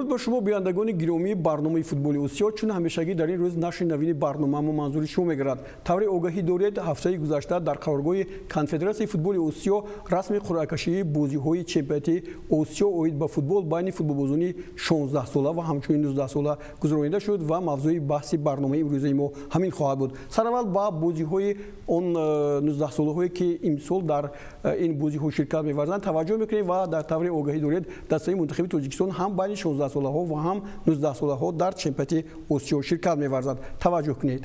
Дуруд ба шумо бинандагони гиромии барномаи футболи Осиё. Чун ҳамешагӣ дар ин рӯз нашри навини барномамо манзури шумо мегардад. Таври огаҳӣ доред, ҳафтаи гузашта дар қароргоҳи Конфедератсияи футболи Осиё расми қуръакашии бозиҳои чемпионати Осиё оид ба футбол байни футболбозони 16-сола ва ҳамчунин 19-сола гузаронида шуд ва мавзӯи баҳси барномаи имрӯзаи мо ҳамин хоҳад буд. Сараввал ба бозиҳои он 19-солаҳое ки имсол дар ин бозиҳо ширкат меварзанд таваҷҷӯҳ мекунем ва дар таври огаҳӣ доред, дастаи мунтахаби Тоҷикистон ҳам байни 16-солаҳо ва ҳам 19-солаҳо дар чемпионати Осиё ширкат меварзад. Таваҷҷӯҳ кунед.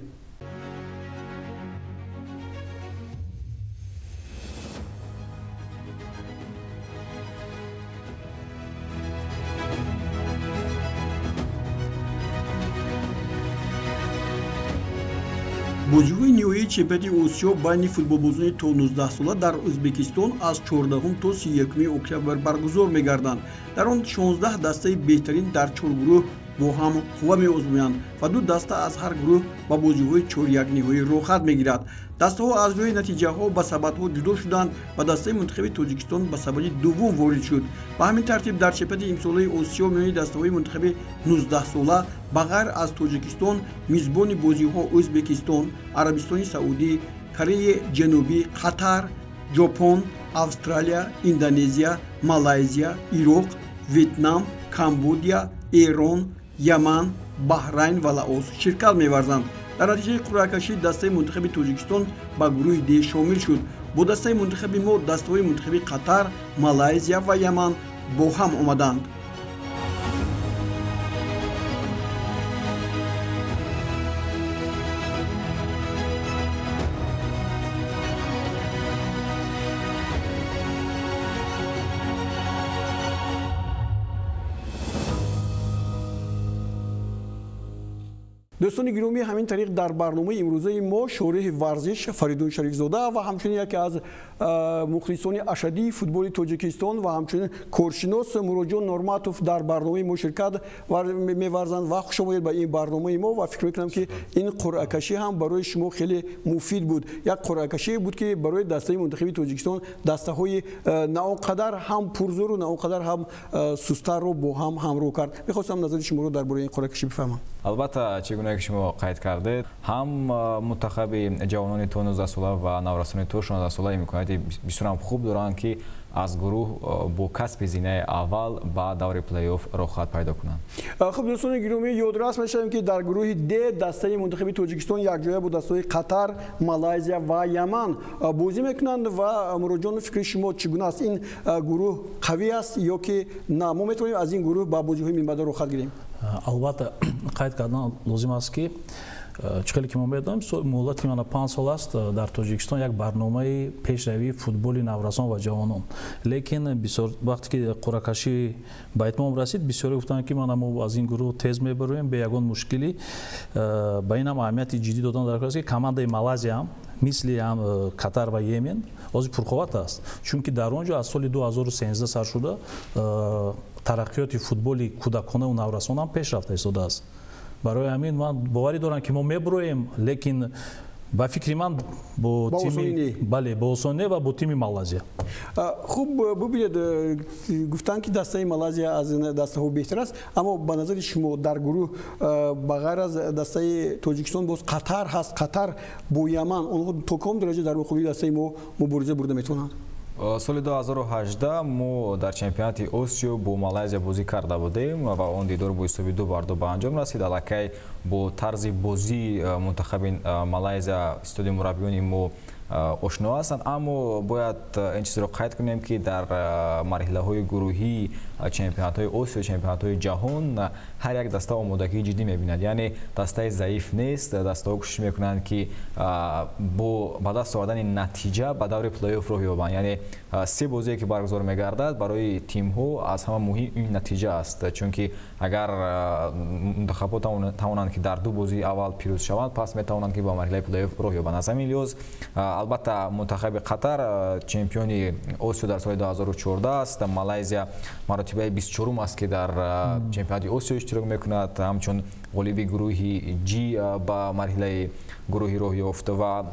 Бозиҳои ниҳоии чемпионати Осиё байни футболбозони то 19 сола дар Ӯзбекистон аз 14 то 31 октябр баргузор мегарданд. Дар он 16 дастаи беҳтарин дар чор гурӯҳ бо ҳам қувва меозмоянд ва ду даста аз ҳар гурӯҳ ба бозиҳои чорякниҳоӣ роҳхат мегирад. Дастаҳо аз рӯи натиҷаҳо ба сабадҳо ҷудо шуданд ва дастаи мунтахаби Тоҷикистон ба сабади дуввум ворид шуд. Ба ҳамин тартиб дар чемпионати имсолаи Осиё миёни дастаҳои мунтахаби 19-сола ба ғайр аз Тоҷикистон мизбони бозиҳо Ӯзбекистон, Арабистони Саудӣ, Кореяи Ҷанубӣ, Қатар, Ҷопон, Австралия, Индонезия, Малайзия, Ироқ, Ветнам, Камбодия, Эрон, Яман, Баҳрайн ва Лаос ширкат меварзанд. Дар натиҷаи қуръакашӣ дастаи мунтахаби Тоҷикистон ба гурӯҳи Д шомил шуд. Бо дастаи мунтахаби мо дастаҳои мунтахаби Қатар, Малайзия ва Яман бо ҳам омаданд. Дӯстони гиромӣ, ҳамин тариқ дар барномаи имрӯзаи мо шореҳи варзиш Фаридун Шарифзода ва ҳамчунин яке аз мухлисони ашаддии футболи Тоҷикистон ва ҳамчунин коршинос Муроҷон Норматов дар барномаи мо ширкат меварзанд ва хуш омадед ба ин барномаи мо ва фикр мекунам, ки ин қуръакашӣ ҳам барои шумо хеле муфид буд. Як қуръакашие буд, ки барои дастаи мунтахаби Тоҷикистон дастаҳои на он қадар ҳам пурзӯру на он қадар ҳам сустарро бо ҳам ҳамроҳ кард. Мехостам назари шуморо дар бораи ин қуръакашӣ бифаҳмам. Албатта, чӣ гуна ки шумо қайд кардед, ҳам мунтахаби ҷавонони то 19 сола ва наврасони то 16 сола имконияти бисёрам хуб доранд, ки аз гурӯҳ бо касби зинаи аввал ба даври плей-офф роҳхат пайдо кунанд. Хуб, дӯстони гиромӣ, ёдрас мешавем, ки дар гурӯҳи Д дастаи мунтахаби Тоҷикистон якҷоя бо дастаҳои Қатар, Малайзия ва Яман бозӣ мекунанд. Ва Муроҷон, фикри шумо чӣ гуна аст? Ин гурӯҳ қавӣ аст ё ки на, мо метавонем аз ин гурӯҳ ба бозиҳои минбаъда роҳхат гирем? Албатта, қайд кардан лозим аст, ки чӣ хеле ки мо медонем, муҳлати мана 5 сол аст дар Тоҷикистон як барномаи пешравии футболи наврасон ва ҷавонон. Лекин бисёр вақте ки қуръакашӣ ба итмом расид, бисёре гуфтанд, ки мана мо аз ин гурӯҳ тез мебароем бе ягон мушкилӣ. Ба ин ҳам аҳамияти ҷиддӣ додан дар кор аст, ки командаи Малайзия ҳам мисли ҳам Қатар ва Йемен ҳозир пурқувват аст, чунки дар он ҷо аз соли 2013 сар шуда тараққиёти футболи кӯдаконаву наврасон ҳам пеш рафта истодааст. Барои ҳамин ман боварӣ дорам, ки мо мебуроем, лекин ба фикри ман бо тими, бале, бо осонӣ ва бо тими Малайзия. Хуб, бубинед, гуфтанд, ки дастаи Малайзия аз дастаҳо беҳтар аст, аммо ба назари шумо дар гурӯҳ ба ғайр аз дастаи Тоҷикистон боз Қатар ҳаст. Қатар бо Яман, онҳо то кадом дараҷа дар муқобили дастаи мо мубориза бурда метавонанд? Соли 2018 мо дар чемпионати Осиё бо Малайзия бозӣ карда будем ва он дидор бо ҳисоби 2-2 ба анҷом расид. Аллакай бо тарзи бозии мунтахаби Малайзия истоди мураббиёни мо ошно ҳастанд, аммо бояд ин чизро қайд кунем, ки дар марҳилаҳои гурӯҳии чемпионатҳои Осиё, чемпионатҳои ҷаҳон ҳар як даста омодагии ҷиддӣ мебинад, яъне дастаи заиф нест. Дастаҳо кӯшиш мекунанд, ки бо ба даст овардани натиҷа ба даври плей-офф роҳ ёбанд, яъне се бозие ки баргузор мегардад, барои тимҳо аз ҳама муҳим ин натиҷа аст, чунки агар мунтахабҳо тавонанд, ки дар ду бозии аввал пирӯз шаванд, пас метавонанд, ки ба марҳилаи плей-офф роҳ ёбанд. Аз ҳамин лиҳоз, албатта, мунтахаби Қатар чемпиони Осиё дар соли 2014 аст. Малайзия маротибаи 24-ум аст, ки дар чемпионати Осиё иштирок мекунад, ҳамчун ғолиби гурӯҳи Ҷи ба марҳилаи гурӯҳӣ роҳ ёфт ва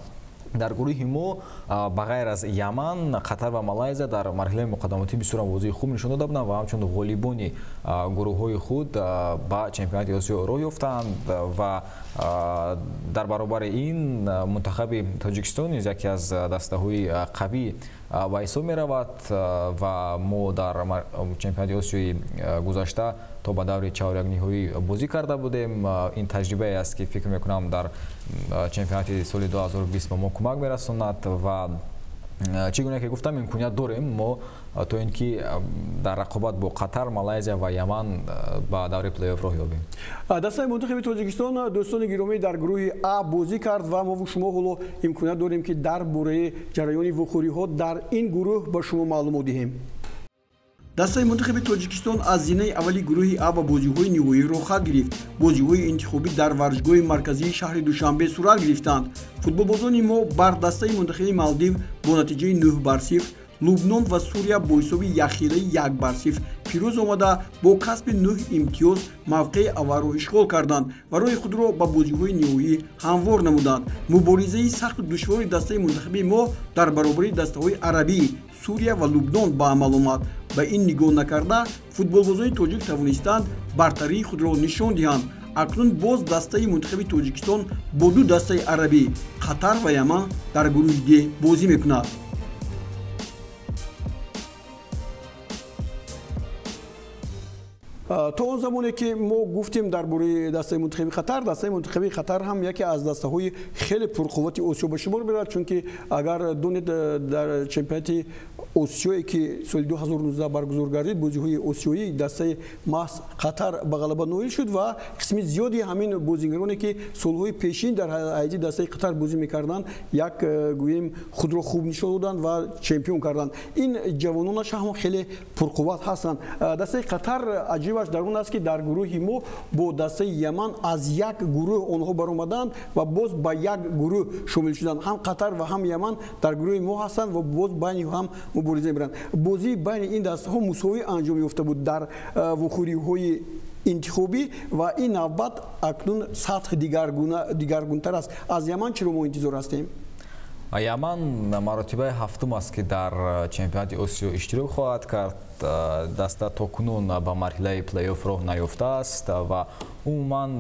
Дар гурӯҳи мо ба ғайр аз Яман, Қатар ва Малайзия дар марҳилаи муқаддамотӣ бисёр бозии хуб нишон дода буданд ва ҳамчун ғолибони гурӯҳҳои худ ба чемпионати Осиё роҳ ёфтанд ва дар баробари ин мунтахаби Тоҷикистон низ яке аз дастаҳои қавӣ ба ҳисоб меравад ва мо дар чемпионати Осиёи гузашта то ба даври чаҳорякниҳоӣ бозӣ карда будем. Ин таҷрибае аст, ки фикр мекунам дар чемпионати соли 2020 ба мо кӯмак мерасонад ва чӣ гуна ки гуфтам, имконият дорем мо то ин ки дар рақобат бо Қатар, Малайзия ва Яман ба даври плей-офф роҳ ёбем. Дастаи мунтахаби Тоҷикистон, дӯстони гиромӣ, дар гурӯҳи А бозӣ кард ва мо шумо ҳоло имконият дорем, ки дар бораи ҷараёни вухӯриҳо дар ин гурӯҳ ба шумо маълумот диҳем. Дастаи мунтахаби Тоҷикистон аз зинаи аввали гурӯҳи А ба бозиҳои ниҳоӣ роҳхат гирифт. Бозиҳои интихобӣ дар варзишгоҳи марказии шаҳри Душанбе сурат гирифтанд. Футболбозони мо бар дастаи мунтахаби Малдив бо натиҷаи 9-0, Лубнон ва Сурия бо ҳисоби якхелаи 1-0 пирӯз омада, бо касби 9 имтиёз мавқеи аввалро ишғол карданд ва роҳи худро ба бозиҳои ниҳоӣ ҳамвор намуданд. Муборизаи сахту душвори дастаи мунтахаби мо дар баробари дастаҳои арабӣ, Сурия ва Лубнон ба амал омад. Ба ин нигоҳ накарда, футболбозони тоҷик тавонистанд бартарии худро нишон диҳанд. Акнун боз дастаи мунтахаби Тоҷикистон бо ду дастаи арабӣ, Қатар ва Яман, дар гурӯҳи Д бозӣ мекунад. То он замоне ки мо гуфтем дар бораи дастаи мунтахаби Қатар, дастаи мунтахаби Қатар ҳам яке аз дастаҳои хеле пурқуввати Осиё ба шумор меравад, чунки агар донед, дар чемпионати Осиёе ки соли 2019 баргузор гардид, бозиҳои осиёӣ, дастаи маҳз Қатар ба ғалаба ноил шуд ва қисми зиёди ҳамин бозигароне ки солҳои пешин дар ҳайати дастаи Қатар бозӣ мекарданд, як гӯем худро хуб нишон доданд ва чемпион карданд. Ин ҷавононаш ҳам хеле пурқувват ҳастанд. Дастаи Қатар аҷибаш дар он аст, ки дар гурӯҳи мо бо дастаи Яман аз як гурӯҳ онҳо баромаданд ва боз ба як гурӯҳ шомил шуданд. Ҳам Қатар ва ҳам Яман дар гурӯҳи мо ҳастанд ва боз байни ҳам мубориза мебаранд. Бозии байни ин дастаҳо мусовӣ анҷом ёфта буд дар вухӯриҳои интихобӣ ва ин навбат акнун сатҳ дигаргунтар аст. Аз Яман чиро мо интизор ҳастем? Яман маротибаи ҳафтум аст, ки дар чемпионати Осиё иштирок хоҳад кард. Даста то кунун ба марҳилаи плей-офф роҳ наёфтааст ва умуман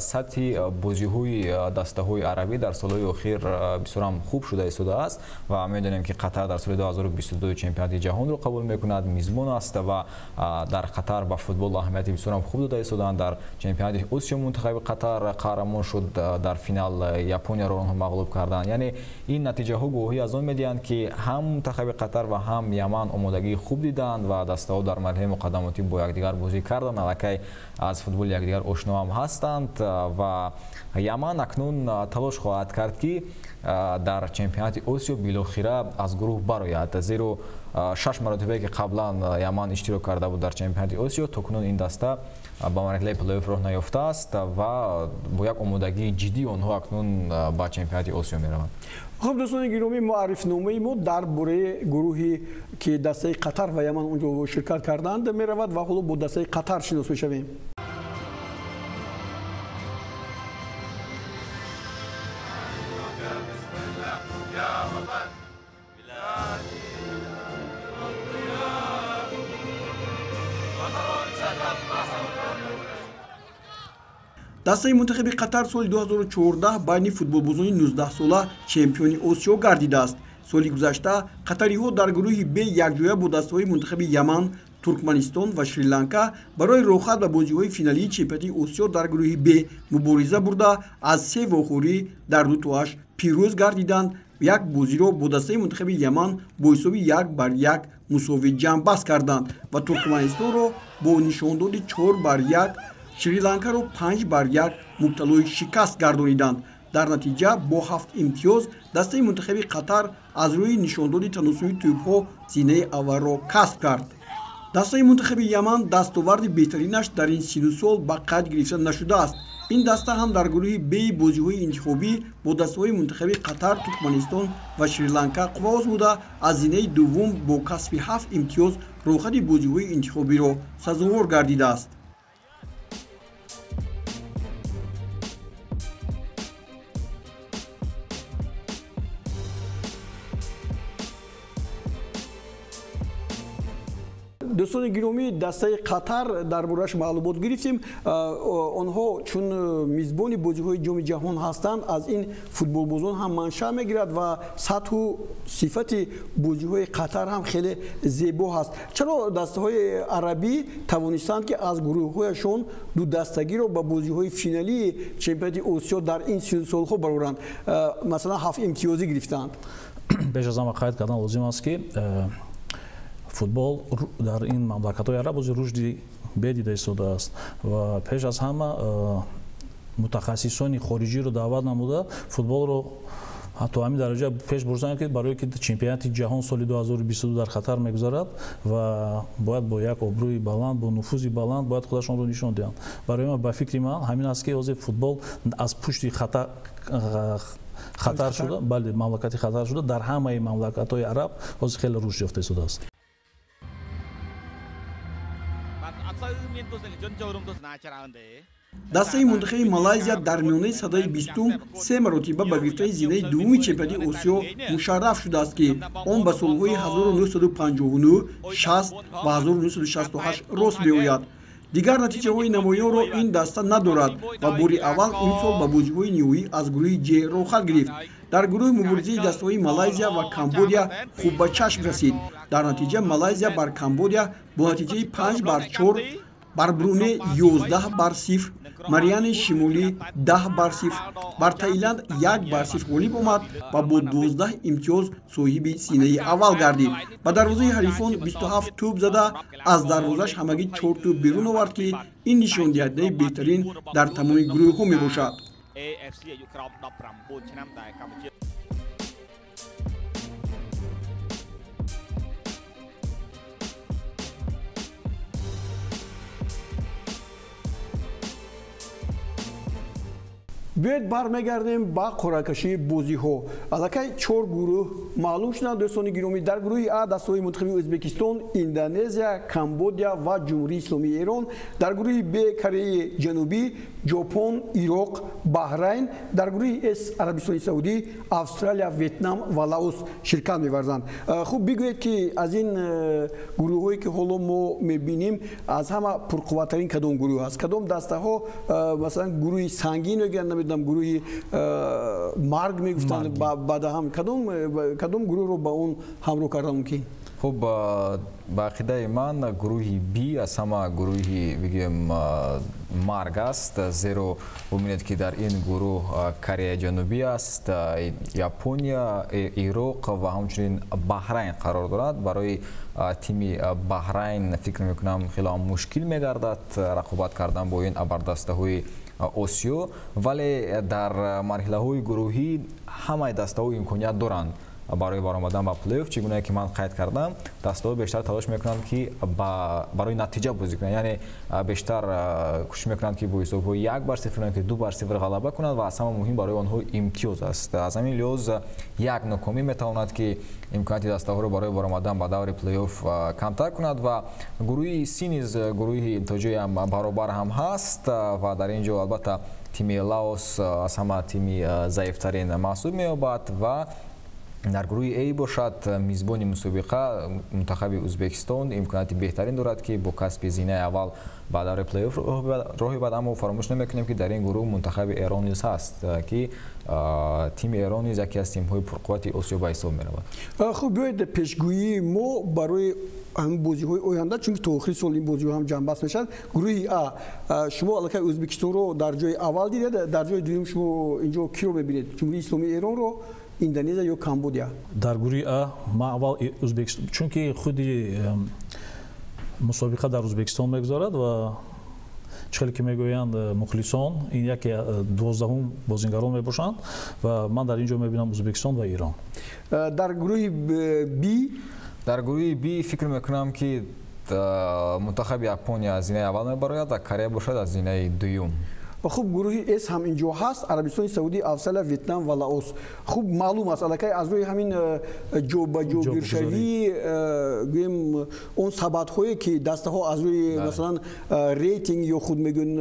сатҳи бозиҳои дастаҳои арабӣ дар солҳои охир бисёрам хуб шуда истодааст ва медонем, ки Қатар дар соли 2022 чемпионати ҷаҳонро қабул мекунад, мизбон аст ва дар Қатар ба футбол аҳамияти бисёрам хуб дода истоданд. Дар чемпионати Осиё мунтахаби Қатар қаҳрамон шуд, дар финал Японияро онҳо мағлуб карданд. Яъне ин натиҷаҳо гувоҳӣ аз он медиҳанд, ки ҳам мунтахаби Қатар ва ҳам Яман омодагии хуб диданд ва дастаҳо дар марҳилаи муқаддамотӣ бо якдигар бозӣ карданд, аллакай аз футболи якдигар ошно ҳам ҳастанд ва Яман акнун талош хоҳад кард, ки дар чемпионати Осиё билохира аз гурӯҳ барояд, зеро шаш маротибае ки қаблан Яман иштирок карда буд дар чемпионати Осиё, то кунун ин даста ба марҳилаи плей-офф роҳ наёфтааст ва бо як омодагии ҷиддӣ онҳо акнун ба чемпионати Осиё мераванд. Хуб, дӯстони гиромӣ, муаррифномаи мо дар бораи гурӯҳе ки дастаи Қатар ва Яман онҷо ширкат карданд меравад ва ҳоло бо дастаи Қатар шинос мешавем. Дастаи мунтахаби Қатар соли 2014 байни футболбозони 19-сола чемпиони Осиё гардидааст. Соли гузашта қатариҳо дар гурӯҳи Б якҷоя бо дастаҳои мунтахаби Яман, Туркманистон ва Шри-Ланка барои роҳхат ба бозиҳои финалии чемпионати Осиё дар гурӯҳи Б мубориза бурда, аз се вохӯрӣ дар ду тоаш пирӯз гардиданд. Як бозиро бо дастаи мунтахаби Яман бо ҳисоби 1-1 мусовӣ ҷамъбаст карданд ва Туркманистонро бо нишондоди 4-1, Шри-Ланкаро 5-1 мубталои шикаст гардониданд. Дар натиҷа бо 7 имтиёз дастаи мунтахаби Қатар аз рӯи нишондоди таносуби тӯбҳо зинаи аввалро касб кард. Дастаи мунтахаби Яман дастоварди беҳтаринаш дар ин сину сол ба қайд гирифта нашудааст. Ин даста ҳам дар гурӯҳи Б бозиҳои интихобӣ бо дастаҳои мунтахаби Қатар, Туркманистон ва Шри-Ланка қувва озмуда, аз зинаи дуввум бо касби 7 имтиёз роҳхати бозиҳои интихобиро сазовор гардидааст. Дӯстони гиромӣ, дастаи Қатар дар борааш маълумот гирифтем. Онҳо чун мизбони бозиҳои ҷоми ҷаҳон ҳастанд, аз ин футболбозон ҳам маншаъ мегирад ва сатҳу сифати бозиҳои Қатар ҳам хеле зебо ҳаст. Чаро дастаҳои арабӣ тавонистанд, ки аз гурӯҳҳояшон дудастагиро ба бозиҳои финалии чемпионати Осиё дар ин солҳо бароранд, масалан 7 имтиёзӣ гирифтанд? Пеш аз ҳама қайд кардан лозим аст, ки футбол дар ин мамлакатҳои араб бози рушди бедида истодааст ва пеш аз ҳама мутахассисони хориҷиро даъват намуда футболро то ҳамин дараҷа пеш бурданд, ки барое ки чемпионати ҷаҳон соли 2022 дар Қатар мегузарад ва бояд бо як обрӯи баланд, бо нуфузи баланд бояд худашонро нишон диҳанд. Барои ман, ба фикри ман, ҳамин аст, ки ҳозир футбол аз пушти хатар шуда, бале, мамлакати хатар шуда, дар ҳамаи мамлакатҳои араб ҳозир хеле рушд ёфта истодааст. Дастаи мунтахаби Малайзия дар миёнаи садаи 20 се маротиба ба гирифтани зинаи дуввуми чемпионати Осиё мушарраф шудааст, ки он ба солҳои 1959, 60 ва 1968 рост меояд. Дигар натиҷаҳои намоёнро ин даста надорад ва бори аввал имсол ба бозиҳои ниҳоӣ аз гурӯҳи Ҷ роҳхат гирифт. Дар гурӯҳи муборизаи дастаҳои Малайзия ва Камбодия хуб ба чашм расид. Дар натиҷа Малайзия бар Камбодия бо натиҷаи 5-4, бар Бруне 11-0, Мариани Шимолӣ 10-0, бар Таиланд 1-0 ғолиб омад ва бо 12 имтиёз соҳиби синаи аввал гардид. Ба дарвозаи ҳарифон 27 тӯб зада, аз дарвозаш ҳамагӣ 4 тӯб берун овард, ки ин нишондиҳандаи беҳтарин дар тамоми гурӯҳҳо мебошад. Биёед бармегардем ба қуръакашии бозиҳо. Аллакай 4 гурӯҳ маълум шуданд, дӯстони гиромӣ. Дар гурӯҳи А дастаҳои мунтахаби Ӯзбекистон, Индонезия, Камбодия ва Ҷумҳурии Исломии Эрон. Дар гурӯҳи Б Кореяи Ҷанубӣ, Ҷопон, Ироқ, Баҳрайн. Дар гурӯҳи С Арабистони Саудӣ, Австралия, Ветнам ва Лаос ширкат меварзанд. Хуб, бигӯед, ки аз ин гурӯҳҳое, ки ҳоло мо мебинем, аз ҳама пурқувваттарин кадом гурӯҳ аст? Кадом дастаҳо, масалан гурӯҳи сангин мегӯянд, намедонам, гурӯҳи марг мегуфтанд, баъда ҳам кадом гурӯҳро ба он ҳамроҳ кардан мумкин? Хуб, ба ақидаи ман гурӯҳи Б аз ҳама гурӯҳи, бигӯем, марг аст, зеро бубинед, ки дар ин гурӯҳ Кореяи Ҷанубӣ аст, Япония, Ироқ ва ҳамчунин Баҳрайн қарор дорад. Барои тими Баҳрайн фикр мекунам хеле ҳам мушкил мегардад рақобат кардан бо ин абардастаҳои Осиё, вале дар марҳилаҳои гурӯҳӣ ҳамаи дастаҳо имконият доранд барои баромадан ба плей-офф. Чӣ гунае ки ман қайд кардам, дастаҳо бештар талош мекунанд, ки барои натиҷа бозӣ кунанд, яъне бештар кӯшиш мекунанд, ки бо ҳисобҳои 1-0 ё ки 2-0 ғалаба кунанд ва аз ҳама муҳим барои онҳо имтиёз аст. Аз ҳамин лиҳоз як нокомӣ метавонад, ки имконияти дастаҳоро барои баромадан ба даври плей-офф камтар кунад. Ва гурӯҳи Си низ гурӯҳи то ҷое ҳам баробар ҳам ҳаст ва дар ин ҷо албатта тими Лаос аз ҳама тими заифтарин маҳсуб меёбад. Ва дар гурӯҳи А бошад, мизбони мусобиқа мунтахаби Ӯзбекистон имконияти беҳтарин дорад, ки бо касби зинаи аввал ба давраи плей-офф роҳ ёбад. Аммо фаромӯш намекунем, ки дар ин гурӯҳ мунтахаби Эрон низ ҳаст, ки тими Эрон низ яке аз тимҳои пурқуввати Осиё ба ҳисоб меравад. Хуб, биёед пешгӯии мо барои ҳамин бозиҳои оянда, чунки то охири сол ин бозиҳо ҳам ҷамъбаст мешавад. Гурӯҳи А, шумо аллакай Ӯзбекистонро дар ҷои аввал дидед, дар ҷои дуюм шумо инҷо киро мебинед? Ҷумҳурии Исломии Эронро, Индонезия ё Камбодия? Дар гурӯҳи А ман аввал Ӯзбекистон, чунки худи мусобиқа дар Ӯзбекистон мегузарад ва чӣ хеле ки мегӯянд мухлисон, ин яке 12-ум бозингарон мебошанд ва ман дар ин ҷо мебинам Ӯзбекистон ва Эрон. Дар гурӯҳи Б? Дар гурӯҳи Б фикр мекунам, ки мунтахаби Япония аз зинаи аввал мебарояд ва Корея бошад аз зинаи дуюм. Хуб, гурӯҳи С ҳам инҷо ҳаст: Арабистони Саудӣ, Австралия, Ветнам ва Лаос. Хуб, маълум аст, аллакай аз рӯи ҳамин ҷобаҷогиршавӣ, гӯем, он сабадҳое, ки дастаҳо аз рӯи, масалан, рейтинг ё худ мегӯн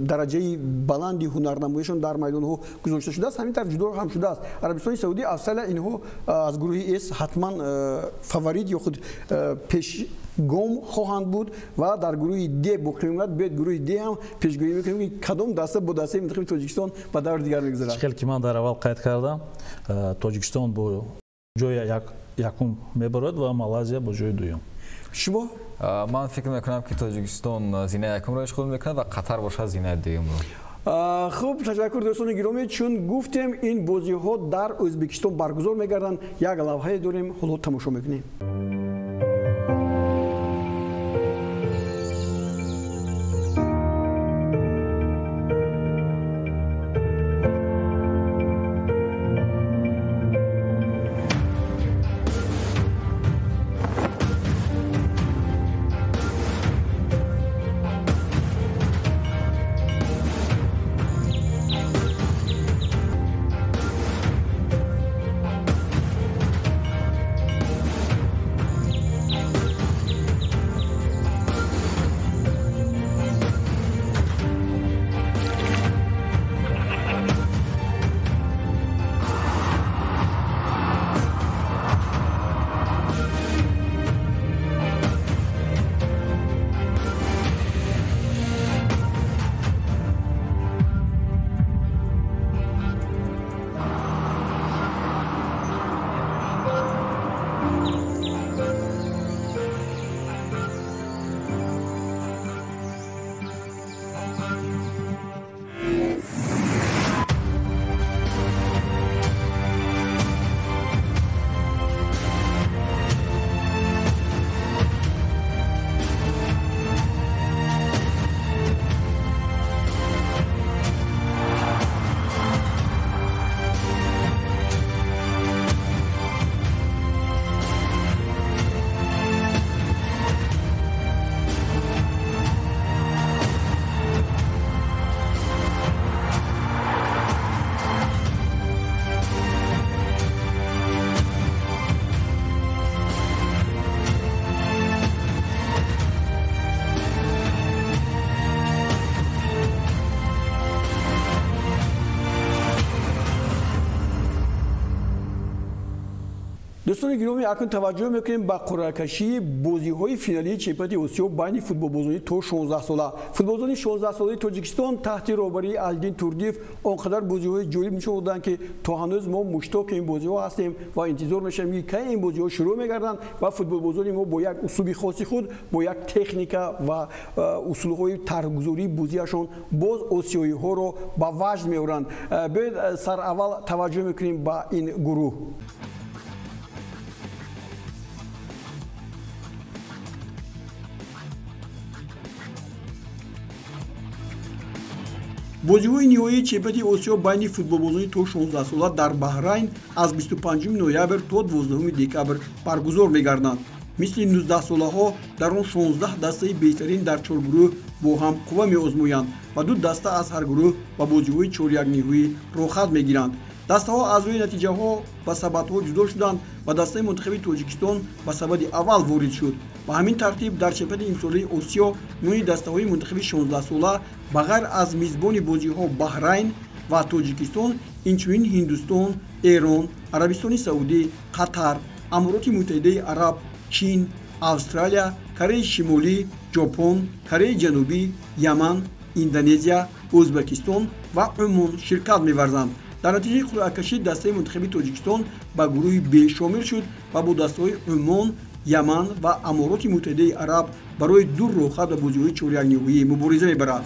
дараҷаи баланди ҳунарнамоишон дар майдонҳо гузошта шудааст, ҳамин тавр ҷудо ҳам шудааст. Арабистони Саудӣ, Австралия, инҳо аз гурӯҳи С ҳатман фаворит ё худ пеш гом хоҳанд буд ва дар гурӯҳи Д боқӣ мемонад. Биёед гурӯҳи Д ҳам пешгӯӣ мекунем, ки кадом даста бо дастаи мунтахаби Тоҷикистон ба даври дигар мегузарад. Хеле ки ман дар аввал қайд кардам, Тоҷикистон бо ҷои якум мебарад ва Малайзия бо ҷои дуюм. Шумо? Ман фикр мекунам, ки Тоҷикистон зинаи якумро ишғол мекунад ва Қатар бошад зинаи дуюмро. Хуб, ташаккур дӯстони гиромӣ. Чун гуфтем, ин бозиҳо дар Ӯзбекистон баргузор мегарданд, як лавҳае дорем, ҳоло тамошо мекунем. Дӯстони гиромӣ, акнун таваҷҷӯҳ мекунем ба қуръакашии бозиҳои финалии чемпионати Осиё байни футболбозони то 16 сола. Футболбозони 16 солаи Тоҷикистон таҳти роҳбарии Алиддин Турдиев он қадар бозиҳои ҷолиб нишон доданд, ки то ҳанӯз мо муштоқи ин бозиҳо ҳастем ва интизор мешавем, ки кай ин бозиҳо шурӯъ мегарданд ва футболбозони мо бо як услуби хоси худ, бо як техника ва усулҳои тарҳгузории бозиашон боз осиёиҳоро ба ваҷд меоранд. Биёед сараввал таваҷҷӯҳ мекунем ба ин гурӯҳ. Бозиҳои ниҳоии чемпионати Осиё байни футболбозони то 16 сола дар Баҳрайн аз 25 ноябр то 12 декабр баргузор мегарданд. Мисли 19 солаҳо дар он 16 дастаи беҳтарин дар чор гурӯҳ бо ҳам қувва меозмоянд ва ду даста аз ҳар гурӯҳ ба бозиҳои чорякниҳоӣ роҳхат мегиранд. Дастаҳо аз рӯи натиҷаҳо ба сабадҳо ҷудо шуданд ва дастаи мунтахаби Тоҷикистон ба сабади аввал ворид шуд. Ба ҳамин тартиб дар чемпионати имсолаи Осиё миёни дастаҳои мунтахаби 16-сола ба ғайр аз мизбони бозиҳо Баҳрайн ва Тоҷикистон, инчунин Ҳиндустон, Эрон, Арабистони Саудӣ, Қатар, Амороти Муттаҳидаи Араб, Чин, Австралия, Кореяи Шимолӣ, Ҷопон, Кореяи Ҷанубӣ, Яман, Индонезия, Ӯзбекистон ва Умон ширкат меварзанд. Дар натиҷаи қуръакашӣ дастаи мунтахаби Тоҷикистон ба гурӯҳи Б шомил шуд ва бо дастаҳои Умон, Яман ва Амороти Муттаҳидаи Араб барои ду роҳхат ба бозиҳои чорякниҳоӣ мубориза мебарад.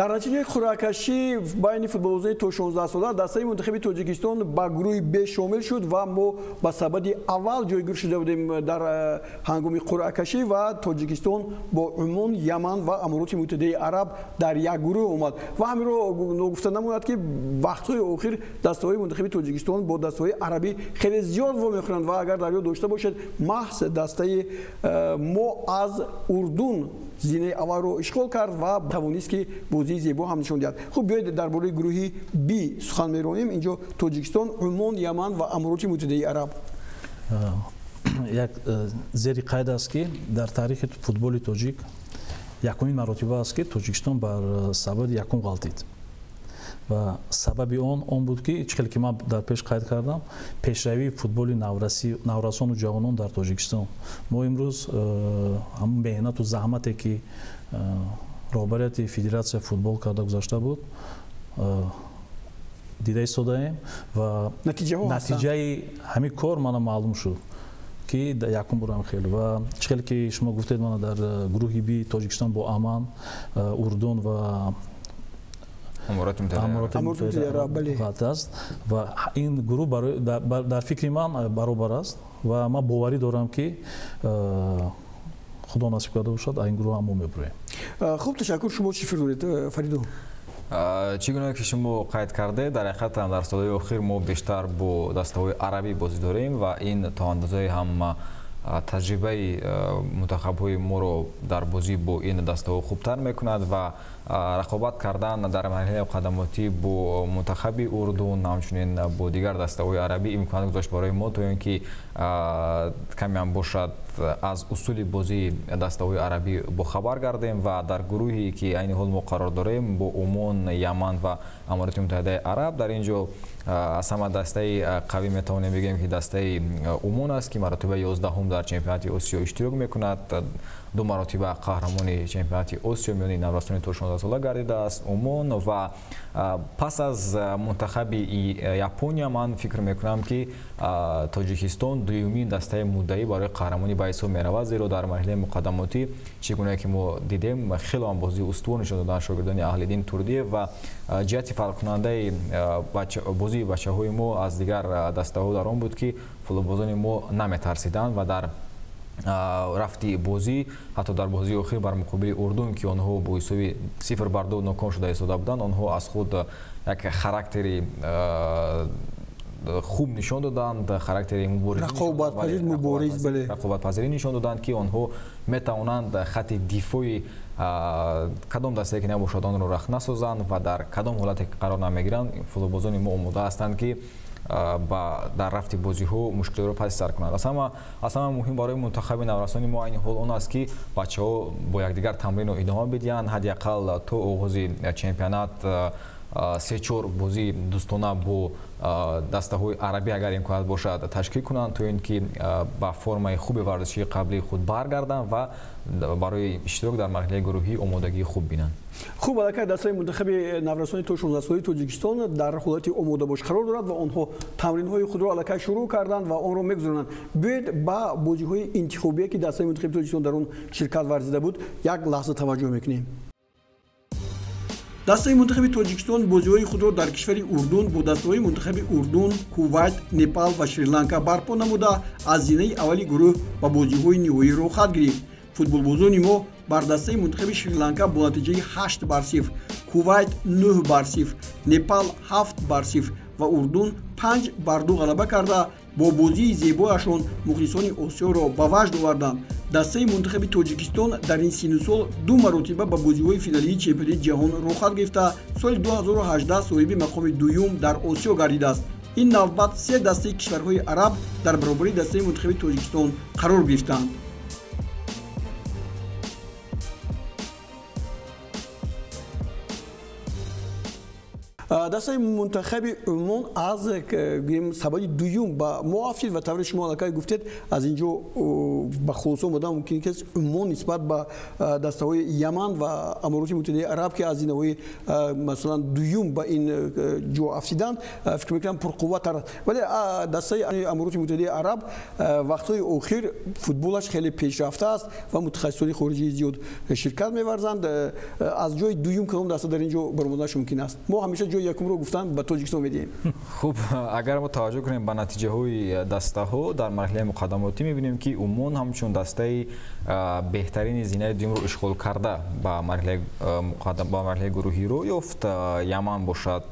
Дар натиҷаи қуръакашӣ байни футболбозони то 16 сола дастаи мунтахаби Тоҷикистон ба гурӯҳи Б шомил шуд ва мо ба сабади аввал ҷойгир шуда будем дар ҳангоми қуръакашӣ ва Тоҷикистон бо Умон, Яман ва Амороти Муттаҳидаи Араб дар як гурӯҳ омад. Ва ҳаминро ногуфта намонад, ки вақтҳои охир дастаҳои мунтахаби Тоҷикистон бо дастаҳои арабӣ хеле зиёд вомехӯранд ва агар дар ёд дошта бошед, маҳз дастаи мо аз Урдун зинаи аввалро ишғол кард ва тавонист, ки бозии бозии зебо ҳам нишон диҳад. Хуб, биёед дар бораи гурӯҳи Би сухан меронем. Инҷо Тоҷикистон, Умон, Яман ва Амороти Муттаҳидаи Араб. Як зери қайд аст, ки дар таърихи футболи тоҷик якумин маротиба аст, ки Тоҷикистон бар сабади якум ғалтид ва сабаби он буд, ки чӣ хеле ки ман дар пеш қайд кардам, пешравии футболи наврасону ҷавонон дар Тоҷикистон. Мо имрӯз ҳамун меҳнату заҳмате, ки роҳбарияти федератсия футбол карда гузашта буд, дида истодаем ва натиҷаи ҳамин кор мана маълум шуд, ки якум бурам хеле. Ва чӣ хеле ки шумо гуфтед, мана дар гурӯҳи Би Тоҷикистон бо Аман, Урдун ва Амороти Муттаҳидаи Араб аст ва ин гурӯҳ дар фикри ман баробар аст ва ман боварӣ дорам, ки Худо насиб карда бошад, ин гурӯҳ ҳам мо мебурем. Хуб, ташаккур. Шумо чӣ фикр доред, Фаридун? Чӣ гуна ки шумо қайд кардед, дар ҳақиқат дар солҳои охир мо бештар бо дастаҳои арабӣ бозӣ дорем ва ин то андозае ҳам таҷрибаи мунтахабҳои моро дар бозӣ бо ин дастаҳо хубтар мекунад ва рақобат кардан дар марҳилаи муқаддамотӣ бо мунтахаби Урдун, ҳамчунин бо дигар дастаҳои арабӣ имконият гузошт барои мо, то ин ки камеам бошад аз усули бозии дастаҳои арабӣ бохабар гардем. Ва дар гурӯҳе ки айни ҳол мо қарор дорем бо Умон, Яман ва Амороти Муттаҳидаи Араб, дар ин ҷо аз ҳама дастаи қавӣ метавонем бигӯем, ки дастаи Умон аст, ки маротибаи 11-ум дар чемпионати Осиё иштирок мекунад. Ду маротиба қаҳрамони чемпионати Осиё миёни наврасони то 16 сола гардидааст Умон. Ва пас аз мунтахаби Япония ман фикр мекунам, ки Тоҷикистон дуюмин дастаи муддаӣ барои қаҳрамонӣ ба ҳисоб меравад, зеро дар марҳилаи муқаддамотӣ, чӣ гуна ки мо дидем, хеле ҳам бозии устувор нишон доданд шогирдони Аҳлиддин Турдиев ва ҷиҳати фарқкунандаи бозии бачаҳои мо аз дигар дастаҳо дар он буд, ки футболбозони мо наметарсиданд ва дар рафти бозӣ, ҳатто дар бозии охир бар муқобили Урдун, ки онҳо бо ҳисоби 0-2 ноком шуда истода буданд, онҳо аз худ як характери хуб нишон доданд, характери рақобатпазирӣ нишон доданд, ки онҳо метавонанд хати дифои кадом дастае ки набошад, онро рахт насозанд ва дар кадом ҳолате ки қарор намегиранд, футболбозони мо омода ҳастанд, ки дар рафти бозиҳо мушкилиро паси сар кунанд. Аз ҳама муҳим барои мунтахаби наврасони мо айни ҳол он аст, ки бачаҳо бо якдигар тамринро идома бидиҳанд, ҳадди ақал то оғози чемпионат 3-4 бозии дӯстона бо дастаҳои арабӣ, агар имконият бошад, ташкил кунанд, то ин ки ба формаи хуби варзишии қаблии худ баргарданд ва барои иштирок дар марҳилаи гурӯҳӣ омодагии хуб бинанд. Хуб, аллакай дастаи мунтахаби наврасони то 16-солаи Тоҷикистон дар ҳолати омодабош қарор дорад ва онҳо тамринҳои худро аллакай шурӯъ карданд ва онро мегузаронанд. Биёед ба бозиҳои интихобие, ки дастаи мунтахаби Тоҷикистон дар он ширкат варзида буд, як лаҳза таваҷҷӯҳ мекунем. Дастаи мунтахаби Тоҷикистон бозиҳои худро дар кишвари Урдун бо дастаҳои мунтахаби Урдун, Кувайт, Непал ва Шри-Ланка барпо намуда, аз зинаи аввали гурӯҳ ба бозиҳои ниҳоӣ роҳхат гирифт. Футболбозони мо бар дастаи мунтахаби Шри-Ланка бо натиҷаи 8-0, Кувайт 9-0, Непал 7-0 ва Урдун 5-2 ғалаба карда, бо бозии зебояшон мухлисони Осиёро ба ваҷд оварданд. Дастаи мунтахаби Тоҷикистон дар ин сину сол ду маротиба ба бозиҳои финалии чемпионати ҷаҳон роҳхат гирифта, соли 2018 соҳиби мақоми дуюм дар Осиё гардидааст. Ин навбат се дастаи кишварҳои араб дар баробари дастаи мунтахаби Тоҷикистон қарор гирифтанд. Дастаи мунтахаби Умон аз сабади дуюм ба мо афтид ва тавре шумо аллакай гуфтед, аз ин ҷо ба хулоса омада мумкин ки Умон нисбат ба дастаҳои Яман ва Амороти Муттаҳидаи Араб, ки аз зинаҳои масалан дуюм ба ин ҷо афтиданд, фикр мекунам пурқувваттар аст. Вале дастаи Амороти Муттаҳидаи Араб вақтҳои охир футболаш хеле пешрафта аст ва мутахассисони хориҷии зиёд ширкат меварзанд. Аз ҷои дуюм кадом даста дар ин ҷо баромаданаш мумкин аст? Мо ҳамеша ҷои якумро гуфтан ба Тоҷикистон медиҳем. Хуб, агар мо таваҷҷӯҳ кунем ба натиҷаҳои дастаҳо дар марҳилаи муқаддамотӣ, мебинем, ки Умон ҳамчун дастаи беҳтарини зинаи дуюмро ишғол карда ба марҳилаи гурӯҳӣ роҳ ёфт. Яман бошад,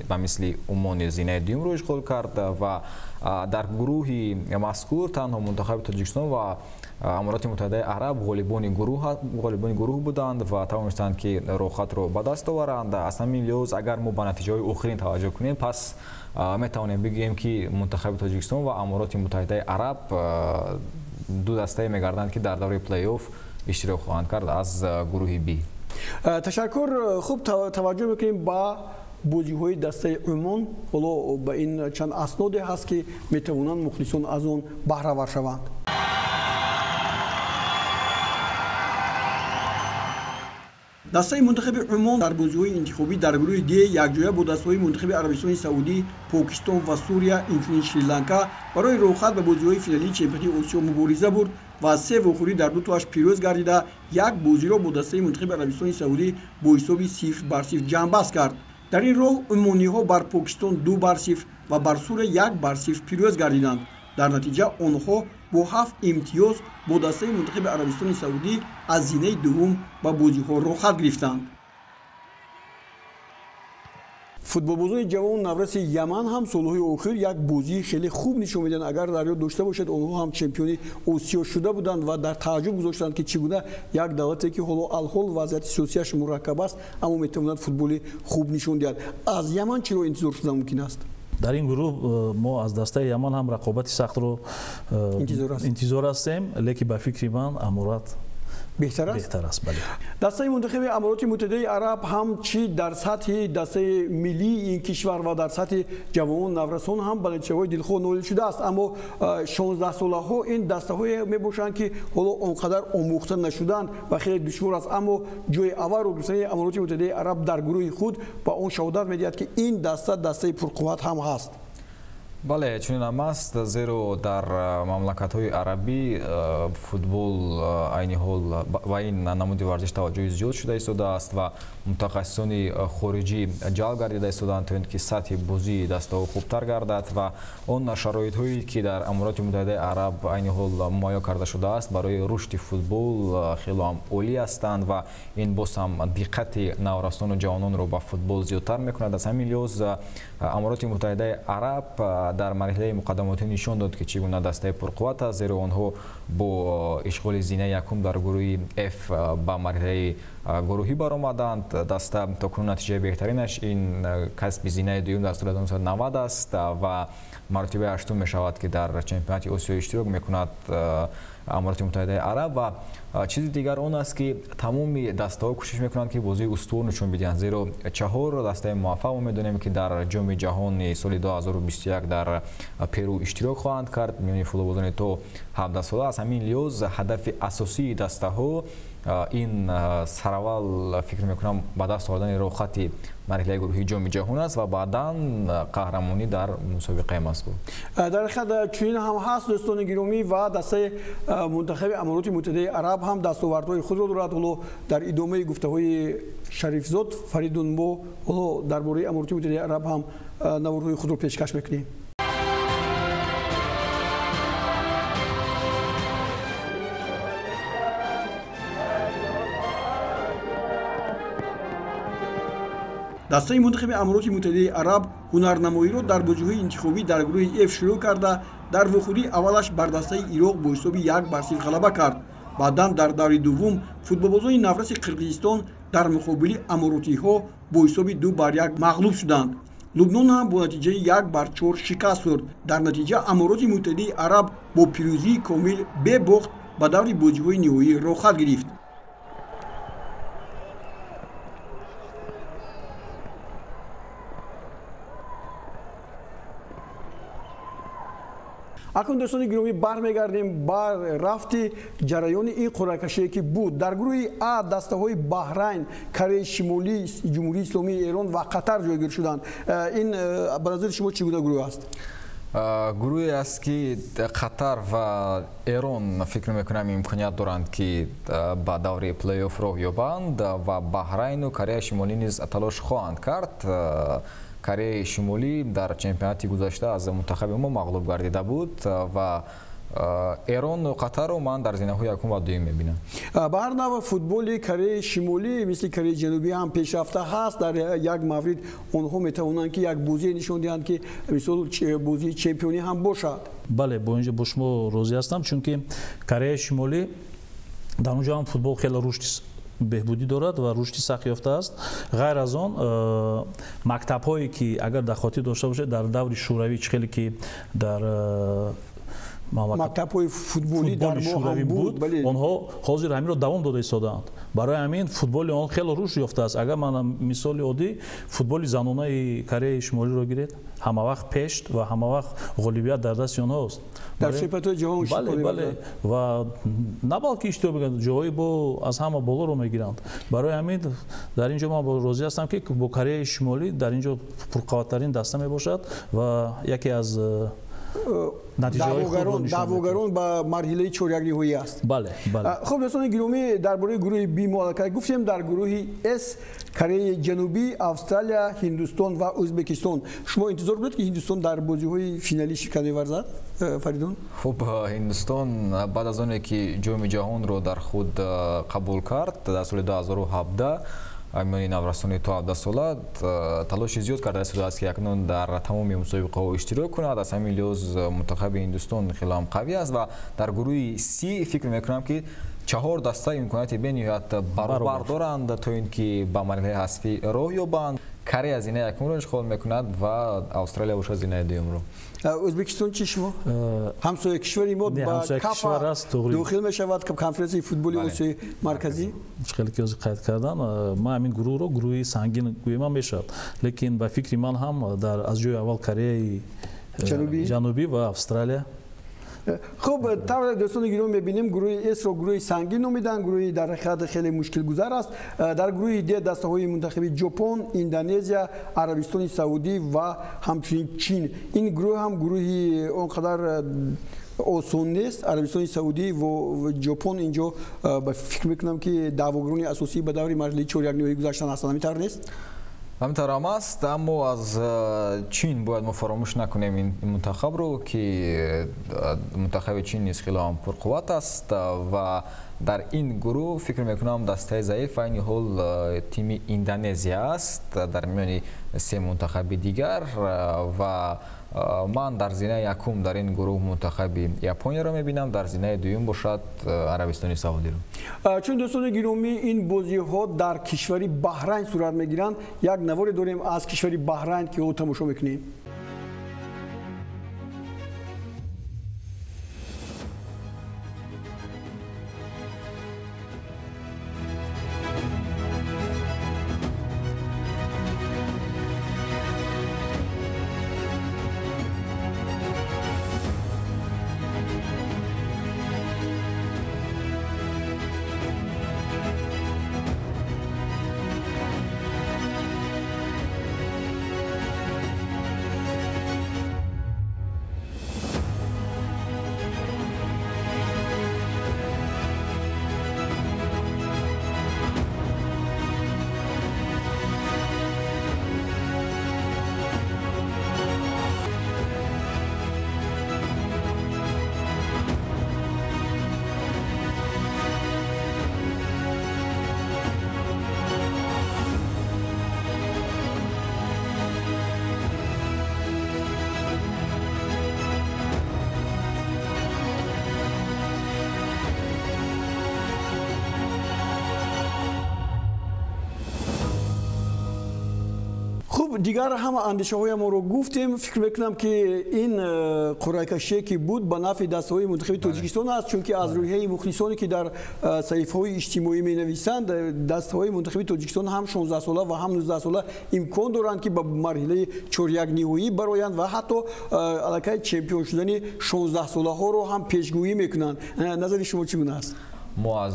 ба мисли Умон зинаи дуюмро ишғол кард ва дар гурӯҳи мазкур танҳо мунтахаби Тоҷикистон ва Амороти Муттаҳидаи Араб ғолибони гурӯҳ буданд ва тавонистанд, ки роҳхатро ба даст оваранд. Аз ҳамин лиҳоз, агар мо ба натиҷаҳои охирин таваҷҷӯҳ кунем, пас метавонем бигӯем, ки мунтахаби Тоҷикистон ва Амороти Муттаҳидаи Араб ду дастае мегарданд, ки дар давраи плей-офф иштирок хоҳанд кард аз гурӯҳи Б. Ташаккур. Хуб, таваҷҷӯҳ мекунем ба бозиҳои дастаи Умон. Ҳоло ба ин чанд асноде ҳаст, ки метавонанд мухлисон аз он баҳравар шаванд. Дастаи мунтахаби Умон дар бозиҳои интихобӣ дар гурӯҳи Д якҷоя бо дастаҳои мунтахаби Арабистони Саудӣ, Покистон ва Сурия, инчунин Шри-Ланка барои роҳхат ба бозиҳои финалии чемпионати Осиё мубориза бурд ва се вохӯрӣ дар ду тоаш пирӯз гардида, як бозиро бо дастаи мунтахаби Арабистони Саудӣ бо ҳисоби 0-0 ҷамъбаст кард. Дар ин роҳ умониҳо бар Покистон 2-0 ва бар Сурия 1-0 пирӯз гардиданд. Дар натиҷа онҳо бо 7 имтиёз бо дастаи мунтахаби Арабистони Саудӣ аз зинаи дуввум ба бозиҳо роҳхат гирифтанд. Футболбозони ҷавон навраси Яман ҳам солҳои охир як бозии хеле хуб нишон медиҳанд. Агар дар ёд дошта бошед, онҳо ҳам чемпиони Осиё шуда буданд ва дар тааҷҷуб гузоштанд, ки чӣ гуна як давлате, ки ҳоло алҳол вазъияти сиёсияш мураккаб аст, аммо метавонад футболи хуб нишон диҳад. Аз Яман чиро интизор шуда мумкин аст? Дар ин гурӯҳ мо аз дастаи Яман ҳам рақобати сахтро интизор ҳастем, лекин ба фикри ман Аморат беҳтар аст? Беҳтар аст, бале. Дастаи мунтахаби Амороти Муттаҳидаи Араб ҳам чӣ дар сатҳи дастаи миллии ин кишвар ва дар сатҳи ҷавонон наврасон ҳам ба натиҷаҳои дилхоҳ ноил шудааст, аммо 16-солаҳо ин дастаҳое мебошанд, ки ҳоло он қадар омӯхта нашуданд ва хеле душвор аст. Аммо ҷои аввалро гирифтани Амороти Муттаҳидаи Араб дар гурӯҳи худ ба он шаҳодат медиҳад, ки ин даста дастаи пурқувват ҳам ҳаст. Бале, чунин ҳам аст, зеро дар мамлакатҳои арабӣ футбол айни ҳол ва ин намуди варзиш таваҷҷӯҳи зиёд шуда истодааст ва мутахассисони хориҷӣ ҷалб гардида истоданд, то ин ки сатҳи бозии дастаҳо хубтар гардад ва он шароитҳое, ки дар Амороти Муттаҳидаи Араб айни ҳол муҳайё карда шудааст, барои рушди футбол хело ҳам олӣ ҳастанд ва ин боз ҳам диққати наврасону ҷавононро ба футбол зиёдтар мекунад. Аз ҳамин лиҳоз Амороти Муттаҳидаи Араб дар марҳилаи муқаддамотӣ нишон дод, ки чӣ гуна дастаи пурқувват аст, зеро онҳо бо ишғоли зинаи якум дар гурӯҳи F ба марҳилаи гурӯҳӣ баромаданд. Даста то кунун натиҷаи беҳтаринаш ин касби зинаи дуюм дар соли 1990 аст ва маротибаи ҳаштум мешавад, ки дар чемпионати Осиё иштирок мекунад Амороти Муттаҳидаи Араб. Ва чизи дигар он аст, ки тамоми дастаҳо кӯшиш мекунанд, ки бозии устувор нишон бидиҳанд, зеро 4 дастаи муваффақ мо медонем, ки дар ҷоми ҷаҳони соли 2021 дар Перу иштирок хоҳанд кард миёни футболбозони то 17 сола. Аз ҳамин лиҳоз ҳадафи асосии дастаҳо ин сараввал фикр мекунам ба даст овардани роҳхати марҳилаи гурӯҳии ҷоми ҷаҳон аст ва баъдан қаҳрамонӣ дар мусобиқаи мазкур. Дар ҳақиқат чунин ҳам ҳаст, дӯстони гиромӣ, ва дастаи мунтахаби Амороти Муттаҳидаи Араб ҳам дастовардҳои худро дорад. Ҳоло дар идомаи гуфтаҳои Шарифзод Фаридун мо ҳоло дар бораи Амороти Муттаҳидаи Араб ҳам наворҳои худро пешкаш мекунем. Дастаи мунтахаби Амороти Муттаҳидаи Араб ҳунарнамоиро дар бозиҳои интихобӣ дар гурӯҳи F шурӯъ карда, дар вохӯрии аввалаш бар дастаи Ироқ бо ҳисоби 1-0 ғалаба кард. Баъдан дар даври дуввум футболбозони навраси Қирғизистон дар муқобили аморотиҳо бо ҳисоби 2-1 мағлуб шуданд. Лубнон ҳам бо натиҷаи 1-4 шикаст хӯрд. Дар натиҷа Амороти Муттаҳидаи Араб бо пирӯзии комил бебохт ба даври бозиҳои ниҳоӣ роҳхат гирифт. Акнун дӯстони гиромӣ, бармегардем ба рафти ҷараёни ин қуръакашие, ки буд. Дар гурӯҳи А дастаҳои Баҳрайн, Кореяи Шимолӣ, Ҷумҳурии Исломии Эрон ва Қатар ҷойгир шуданд. Ин ба назари шумо чӣ гуна гурӯҳ аст? Гурӯҳе аст, ки Қатар ва Эрон фикр мекунам имконият доранд, ки ба даври плей-офф роҳ ёбанд ва Баҳрайну Кореяи Шимолӣ низ талош хоҳанд кард. Кореяи Шимолӣ дар чемпионати гузашта аз мунтахаби мо мағлуб гардида буд ва Эрону Қатарро ман дар зинаҳои якум ва дуюм мебинам. Ба ҳар навъ футболи Кореяи Шимолӣ мисли Кореяи Ҷанубӣ ҳам пешрафта ҳаст. Дар як маврид онҳо метавонанд ки як бозие нишон диҳанд, ки мисол бозии чемпионӣ ҳам бошад. Бале, бо инҷо бо шумо розӣ ҳастам, чунки Кореяи Шимолӣ дар онҷо ҳам футбол хеле рушди беҳбудӣ дорад ва рушди сахт ёфтааст. Ғайр аз он, мактабҳое ки агар дар хотир дошта бошед, дар даври шӯравӣ чӣ хеле ки дар мактабҳои футболӣ дар мо ҳам буд, онҳо ҳозир ҳаминро давом дода истодаанд. Барои ҳамин футболи он хеле рушд ёфтааст. Агар ман мисоли оддӣ футболи занонаи Кореяи Шимолиро гиред, ҳамавақт пеш ва ҳамавақт ғолибият дар дасти онҳост. Дар чемпионатҳои ҷаҳон иштирок мекунанд. Бале, ва на балки иштирок мекунанд, ҷоҳои бо аз ҳама болоро мегиранд. Барои ҳамин дар ин ҷо ман розӣ ҳастам, ки бо Кореяи Шимолӣ дар ин ҷо пурқувваттарин даста мебошад ва яке аз даъвогарон ба марҳилаи чорякниҳоӣ аст. Бале, бале. Хуб, дӯстони гиромӣ, дар бораи гурӯҳи Б мо аллакай гуфтем. Дар гурӯҳи С Кореяи Ҷанубӣ, Австралия, Ҳиндустон ва Ӯзбекистон. Шумо интизор будед, ки Ҳиндустон дар бозиҳои финалӣ ширкат меварзад, Фаридун? Хуб, Ҳиндустон баъд аз оне ки ҷоми ҷаҳонро дар худ қабул кард дар соли 2017, миёни наврасони то 17 сола талоши зиёд карда истодааст, ки акнун дар тамоми мусобиқаҳо иштирок кунад. Аз ҳамин лиҳоз мунтахаби Ҳиндустон хеле ҳам қавӣ аст ва дар гурӯҳи С фикр мекунам, ки чаҳор даста имконияти бениҳоят баробар доранд, то ин ки ба марҳилаи ҳасфӣ роҳ ёбанд. Корея зинаи якумро ишғол мекунад ва Австралия бошад зинаи дуюмро. Ӯзбекистон чи шумо? Ҳамсоя кишвари мо ба КАФА дохил мешавад, конференсияи футболи Осиёи Марказӣ. Чӣ хеле ки ҳозир қайд кардан, ман ҳамин гурӯҳро гурӯҳи сангин гӯем мешавад, лекин ба фикри ман ҳам дар аз ҷои аввал Кореяи Ҷанубӣ ва Австралия. Хуб, тавре дӯстони гиромӣ мебинем, гурӯҳи С-ро гурӯҳи сангин номиданд, гурӯҳи дар ҳақиқат хеле мушкилгузар аст. Дар гурӯҳи Д дастаҳои мунтахаби Ҷопон, Индонезия, Арабистони Саудӣ ва ҳамчунин Чин. Ин гурӯҳ ҳам гурӯҳи он қадар осон нест. Арабистони Саудӣ ва Ҷопон инҷо ба фикр мекунам, ки даъвогарони асосӣ ба даври марҳилаи чорякниҳоӣ гузаштан ҳастанд. Ҳамин тавр нест? Ҳамин тавр ҳам аст, аммо аз Чин бояд мо фаромӯш накунем ин мунтахабро, ки мунтахаби Чин низ хеле ҳам пурқувват аст ва дар ин гурӯҳ фикр мекунам дастаи заиф айни ҳол тими Индонезия аст дар миёни се мунтахаби дигар ва ман дар зинаи якум дар ин гурӯҳ мунтахаби Японияро мебинам, дар зинаи дуюм бошад Арабистони Саудиро. Чун дӯстони гиромӣ, ин бозиҳо дар кишвари Баҳрайн сурат мегиранд. Як наворе дорем аз кишвари Баҳрайн, ки ҳоло тамошо мекунем. Хуб, дигар ҳама андешаҳоямонро гуфтем. Фикр мекунам, ки ин қуръакашие ки буд ба нафъи дастаҳои мунтахаби Тоҷикистон аст, чунки аз рӯҳияи мухлисоне ки дар саҳифаҳои иҷтимоӣ менависанд, дастаҳои мунтахаби Тоҷикистон ҳам 16 сола ва ҳам 19 сола имкон доранд, ки ба марҳилаи чорякниҳоӣ бароянд ва ҳатто аллакай чемпион шудани 16 солаҳоро ҳам пешгӯӣ мекунанд. Назари шумо чӣ гуна аст? Мо аз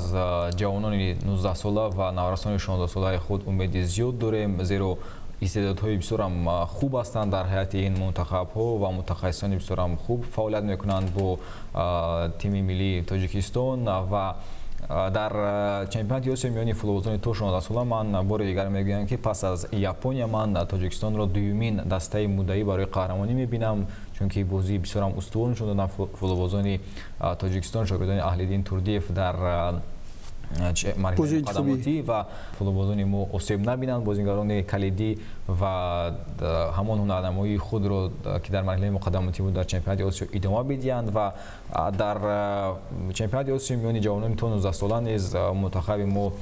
ҷавонони 19 сола ва наврасони 16 солаи худ умеди зиёд дорем, зеро истеъдодҳои бисёрам хуб ҳастанд дар ҳайати ин мунтахабҳо ва мутахассисони бисёрам хуб фаъолият мекунанд бо тими миллии Тоҷикистон ва Дар чемпионати Осиё миёни футболбозони то 16 сола ман бори дигар мегӯям, ки пас аз Япония ман Тоҷикистонро дуюмин дастаи муддаӣ барои қаҳрамонӣ мебинам, чунки бозии бисёрам устувор нишон доданд футболбозони Тоҷикистон, шогирдони Аҳлиддин Турдиев дар марҳилаи муқаддамотӣ, ва футболбозони мо осеб набинанд, бозигарони калидӣ, ва ҳамон ҳунарнамоии худро, ки дар марҳилаи муқаддамотӣ буд, дар чемпионати Осиё идома бидиҳанд. Ва дар чемпионати Осиё миёни ҷавонони то 19 сола низ мунтахаби мо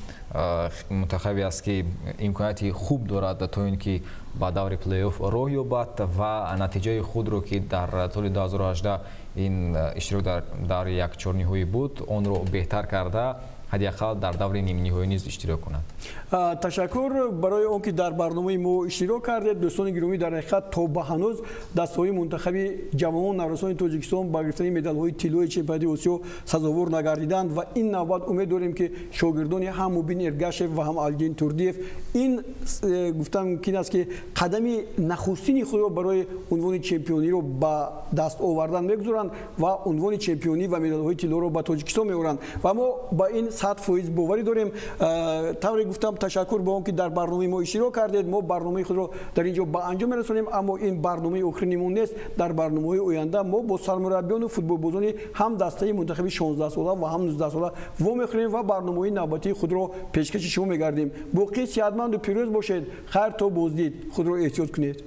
мунтахабе аст, ки имконияти хуб дорад, то ин ки ба даври плей-офф роҳ ёбад ва натиҷаи худро, ки дар соли 2018 ин иштирок дар даври якчорниҳоӣ буд, онро беҳтар карда, ҳадди ақал дар даври нимниҳоӣ низ иштирок кунад. Ташаккур барои он ки дар барномаи мо иштирок кардед. Дӯстони гиромӣ, дар ҳақиқат то ба ҳанӯз дастаҳои мунтахаби ҷавонон, наврасони Тоҷикистон ба гирифтани медалҳои тиллои чемпионати Осиё сазовор нагардиданд ва ин навбат умед дорем, ки шогирдони ҳам Мубин Эргашев ва ҳам Алиддин Турдиев ин гуфтан мумкин аст, ки қадами нахустини худро барои унвони чемпиониро ба даст овардан мегузоранд ва унвони чемпионӣ ва медалҳои тиллоро ба Тоҷикистон меоранд ва мо ба ин 100% боварӣ дорем. Тавре гуфтам, ташаккур ба он ки дар барномаи мо иштирок кардед. Мо барномаи худро дар ин ҷо ба анҷом мерасонем, аммо ин барномаи охиринимон нест. Дар барномаҳои оянда мо бо сармураббиёну футболбозони ҳам дастаи мунтахаби 16 сола ва ҳам 19 сола вомехӯрем ва барномаҳои навбатии худро пешкаши шумо мегардем. Боқӣ сиҳатманду пирӯз бошед. Хайр, то боздид, худро эҳтиёт кунед.